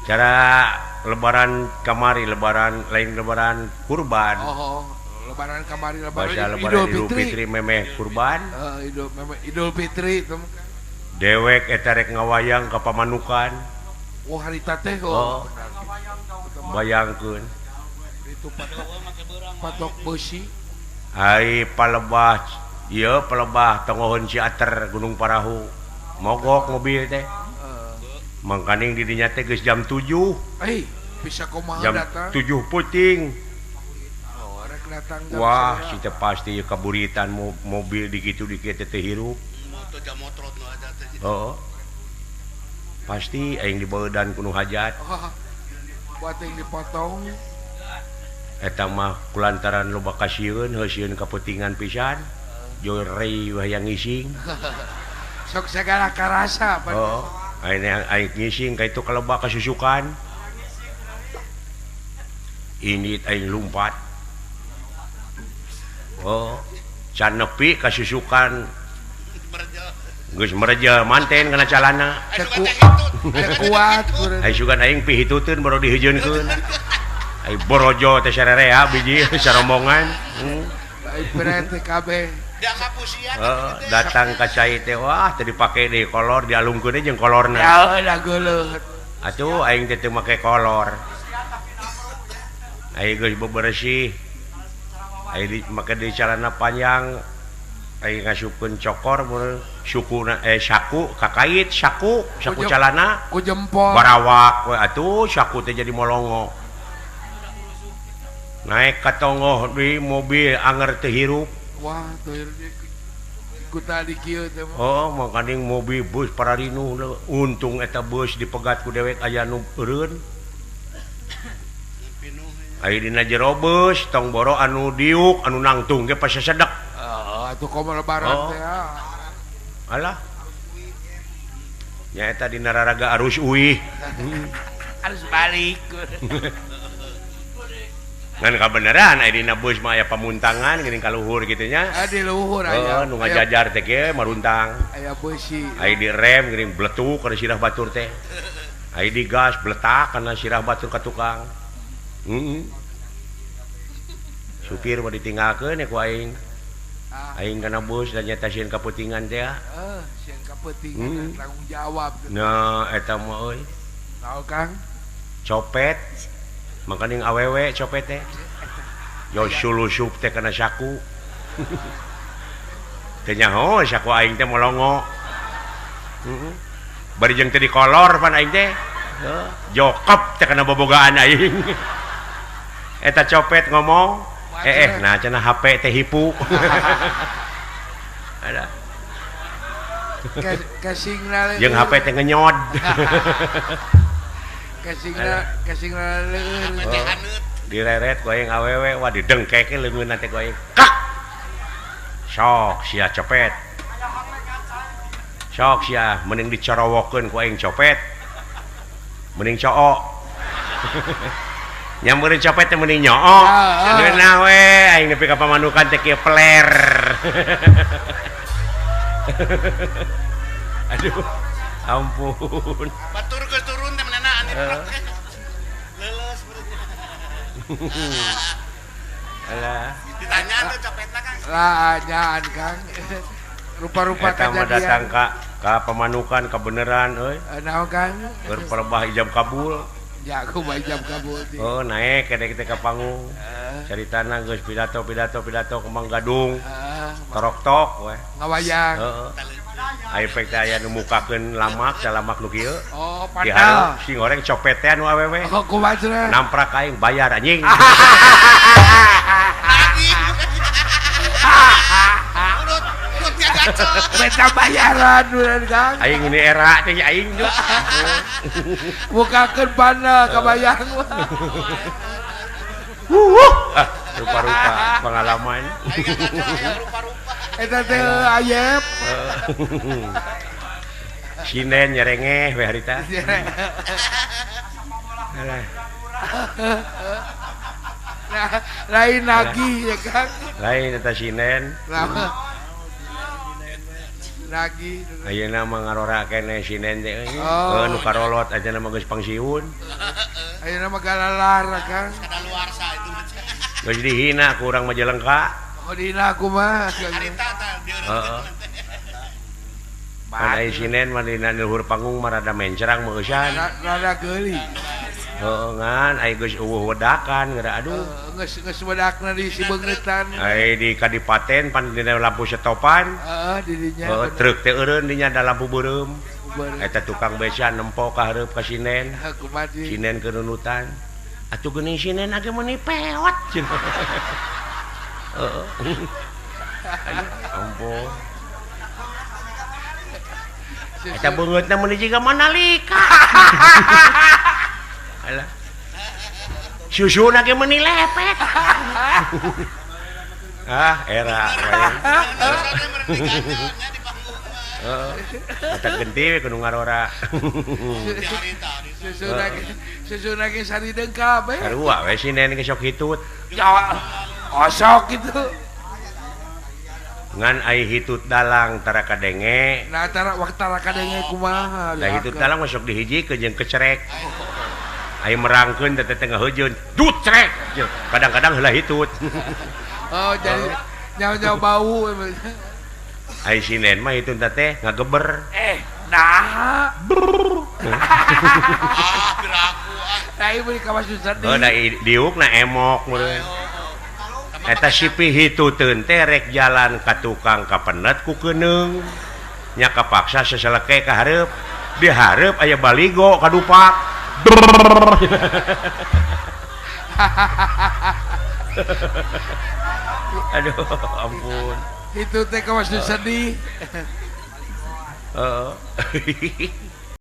Cara lebaran kamari lebaran lain lebaran kurban. Oh, lebaran kamari lebaran Idul Fitri. Fitri memeh kurban. Idul Fitri dewek eta rek ngawayang ka Pamanukan. Oh harita teh oh. Bayangkeun. Itu patok besi. Ai palebah ieu palebah tongoheun Ciater Gunung Parahu. Mogok mobil teh. Mangkaning di dinya teh geus jam 7. Eh, bisa kumaha jam datang? 7 peuting. Oh, rek datang jam. Wah, si teh pasti kaburitan mobil di kitu di kieu teh hirup. Oh. Pasti aing dibaeudan ku nu hajat. Oh, buat yang dipotong. Eta mah kulantaran loba kasieun, heuseun kaputingan pisan. Jore hayang ngising. Sok sagala karasa. Oh, aing aing ngising ka itu kaleba kasusukan. Ini aing lumpat. Oh, can nepi kasusukan. Geus mereja manten kana calana. Kuat. Ai sugan aing pihituteun baru diheujeunkeun. Ai borojo teh sarerea biji sarombongan. Ai pret kabeh. Datang ka cai teh wah teu dipake deui kolor dialungkeun jeung kolorna. Ya da geuleuh. Atuh aing teh teu make kolor. Aing geus bebersih. Aing make deui calana panjang. Aing ngasupkeun cokor mun sukuna saku kakait saku saku calana ku jempol. Barawak we atuh saku teh jadi molongo. Naik ka tonggoh di mobil anger teu hirup. Wah, teu ku tadi kieu teh. Oh, makaning mobil bus pararinuh untung eta bus dipegat ku dewek aya nu eureun. Aya dina jero bus tong boro anu diuk anu nangtung ge pasasedek. Heeh, atuh komo lebaran teh. Alah. Nya eta dina raraga arus uih. Arus balik. Ngan kabeneran aya dina bus mah aya pamuntangan geuning ka luhur kitu nya. Ah di luhur aya. Heeh, nu ngajajar teh kieu maruntang. Aya beusi. Aya di rem geuning bletuk kana sirah batur teh. Aya di gas bletak kana sirah batur ka tukang. Heeh. Supir mah ditinggalkeun ku aing. Aing kana bus dan nyata sieun kaputingan teh. Heeh, sieun kaputingan tanggung jawab. Nah, eta mah euy. Naon Kang? Copet. Makaning awewe copet teh. Yo sulusup teh kana saku. Teu nyaho saku aing teh molongo. Heeh. Bari jeung teh dikolor pan aing teh. Heuh, jokep teh kana bobogaan aing. Eta copet ngomong, nah cenah HP teh hipu. Ada. Kasingna jeung HP teh ngenyod. Kasingna leueur. Direret ku aing awewe, wah didengkeke leungeunna teh ku aing. Kak. Sok sia copet. Sok sia mending dicorowokeun ku aing copet. Mending cook. Nyameureun copet teh mending nyook. Ngeunah we aing nepi ka Pamanukan teh kieu peler. Aduh, ampun. Batur geus turun teh menana ane truk. Leuleus berarti. Alah. Ditanya tuh copetna Kang. Lah anyaan Kang. Rupa-rupa kejadian. Eta mah datang ka Pamanukan kabeneran euy. Naon Kang? Keur palebah ijab kabul. Ya aku mah ijab kabul. Oh, naik kedek teh ka panggung. Caritana geus pidato pidato pidato Kembang Gadung. Torok-tok we. Ngawayang. Heeh. Aya pek teh aya nu mukakeun lamak, salamak nu kieu. Oh, padahal sing goreng copet teh anu awewe. Oh, kumaha cenah? Namprak aing bayar anjing. Beta bayaran duren Kang. Aing ini era teh aing tuh. Mukakeun pana kabayang mah. Ah, rupa-rupa pengalaman. Eta teh ayep. Sinen nyerengeh we harita. Alah. Lain lagi ya Kang. Lain eta sinen. Lagi ayeuna mah ngarora keneh sinen teh euy. Nu karolot aja mah geus pangsiun. Ayeuna mah galalar Kang. Kadaluarsa itu mah. Geus dihina ku urang Majalengka. Oh dihina kumaha? Harita tah Heeh. Pan aya sinen mah dina luhur panggung mah rada mencerang meueusan. Rada geuli. Heeh ngan aya geus eueuh wedakan geura aduh. Geus geus wedakna di sibeungeutan. Ai di kadipaten pan dina lampu setopan. Heeh di dinya. Heeh truk teh eureun dinya da lampu beureum. Eta tukang beca nempo ka hareup ka sinen. Sinen keununutan. Atuh geuning sinen age meuni peot. Heeh. Aduh ampun. Eta beungeutna meuni jiga Mandalika. Alah. Susuna ge meuni lepet. Ah, era. Heeh. Eta genti we kudu ngarora. Susuna ge sarideung kabeh. Sarua we sinen ge sok hitut. Ya osok kitu. Ngan ai hitut dalang tara kadenge. Nah tara waktu tara kadenge kumaha. Da hitut dalang mah sok dihijikeun jeung kecerek. Ai merangkeun teh teh ngahejeun, dut cerek. Kadang-kadang heula hitut. Oh jadi nyawa-nyawa bau. Ai sinen mah hitut teh ngageber. Nah. Ah piraku ah. Da ieu ka maksud Oh da diukna emok meureun. Eta sipi hituteun teh rek jalan ka tukang kapenet ku keuneung. Nya kapaksa seseleke ka hareup. Di hareup aya baligo kadupak. Aduh ampun. Itu teh kawas sedih. Heeh.